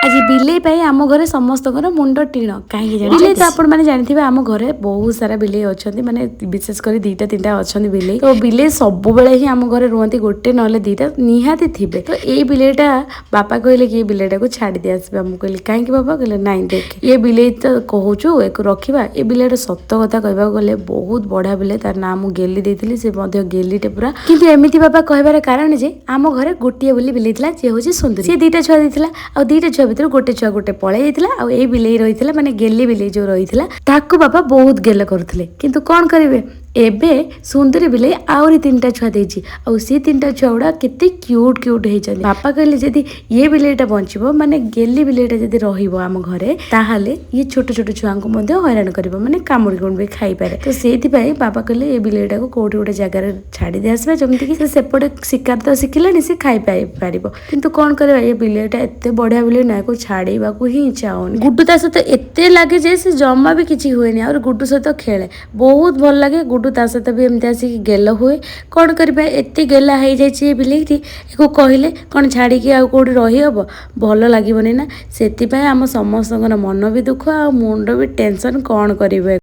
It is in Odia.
ଆଜି ବିଲେଇ ପାଇଁ ଆମ ଘରେ ସମସ୍ତଙ୍କର ମୁଣ୍ଡ ଟିଣ। କାହିଁକି ଜାଣି ବିଲେଇ ତ ଆପଣମାନେ ଜାଣିଥିବେ, ଆମ ଘରେ ବହୁତ ସାରା ବିଲେଇ ଅଛନ୍ତି। ମାନେ ବିଶେଷ କରି ଦିଟା ତିନିଟା ଅଛନ୍ତି ବିଲେଇ। ତ ବିଲେଇ ସବୁବେଳେ ହିଁ ଆମ ଘରେ ରୁହନ୍ତି, ଗୋଟେ ନହେଲେ ଦିଟା ନିହାତି ଥିବେ। ତ ଏଇ ବିଲେଇଟା ବାପା କହିଲେ କି ଏ ବିଲେଇଟାକୁ ଛାଡ଼ି ଦେଇ ଆସିବା। ମୁଁ କହିଲି, କାହିଁକି ବାପା? କହିଲେ, ନାଇଁ ଦେଖେ, ଇଏ ବିଲେଇ ତ କହୁଛୁ ଏକୁ ରଖିବା। ଏ ବିଲେଇଟା ସତ କଥା କହିବାକୁ ଗଲେ ବହୁତ ବଢ଼ିଆ ବିଲେଇ। ତାର ନାଁ ମୁଁ ଗେଲି ଦେଇଥିଲି। ସେ ମଧ୍ୟ ଗେଲିଟେ ପୁରା। କିନ୍ତୁ ଏମିତି ବାପା କହିବାର କାରଣ ଯେ ଆମ ଘରେ ଗୋଟିଏ ବୋଲି ବିଲେଇ ଥିଲା, ଯିଏ ହେଉଛି ସୁନ୍ଦରୀ। ସିଏ ଦିଟା ଛୁଆ ଦେଇଥିଲା ଆଉ ଦିଟା ଛୁଆ ଭିତରୁ ଗୋଟେ ଛୁଆ ଗୋଟେ ପଳେଇ ଯାଇଥିଲା ଆଉ ଏଇ ବିଲେଇ ରହିଥିଲା। ମାନେ ଗେଲି ବିଲେଇ ଯୋଉ ରହିଥିଲା, ତାକୁ ବାପା ବହୁତ ଗେଲ କରୁଥିଲେ। କିନ୍ତୁ କଣ କରିବେ, ଏବେ ସୁନ୍ଦରୀ ବିଲେଇ ଆହୁରି ତିନିଟା ଛୁଆ ଦେଇଛି ଆଉ ସେ ତିନିଟା ଛୁଆ ଗୁଡ଼ା କେତେ କ୍ୟୁଟ୍ କ୍ୟୁଟ୍ ହେଇଛନ୍ତି। ବାପା କହିଲେ, ଯଦି ଇଏ ବିଲେଇଟା ବଞ୍ଚିବ, ମାନେ ଗେଲି ବିଲେଇଟା ଯଦି ରହିବ ଆମ ଘରେ, ତାହେଲେ ଇଏ ଛୋଟ ଛୋଟ ଛୁଆଙ୍କୁ ମଧ୍ୟ ହଇରାଣ କରିବ, ମାନେ କାମୁଡ଼ି କୁମୁଡ଼ି ଖାଇପାରେ। ତ ସେଇଥିପାଇଁ ବାପା କହିଲେ, ଏ ବିଲେଇଟାକୁ କୋଉଠି ଗୋଟେ ଜାଗାରେ ଛାଡ଼ି ଦେଇ ଆସିବା, ଯେମିତିକି ସେ ସେପଟେ ଶିକାର ତ ଶିଖିଲାଣି, ସେ ଖାଇପାରିବ। କିନ୍ତୁ କଣ କରିବା, ଏ ବିଲେଇଟା ଏତେ ବଢିଆ ବିଲେଇ ନା, ୟାକୁ ଛାଡ଼ିବାକୁ ହିଁ ଇଚ୍ଛା ହଉନି। ଗୁଡୁ ତା ସହିତ ଏତେ ଲାଗେ ଯେ ସେ ଜମା ବି କିଛି ହୁଏନି। ଆହୁରି ଗୁଡୁ ସହିତ ଖେଳେ, ବହୁତ ଭଲ ଲାଗେ। ଗୁଡୁ ତା ସହିତ ବି ଏମିତି ଆସିକି ଗେଲ ହୁଏ। କଣ କରିବା, ଏତେ ଗେଲା ହେଇଯାଇଛି ଏ ବିଲେଇଟି। ୟାକୁ କହିଲେ କଣ ଛାଡ଼ିକି ଆଉ କୋଉଠି ରହିହବ? ଭଲ ଲାଗିବନି ନା। ସେଥିପାଇଁ ଆମ ସମସ୍ତଙ୍କର ମନ ବି ଦୁଃଖ ଆଉ ମୁଣ୍ଡ ବି ଟେନସନ୍, କଣ କରିବେ।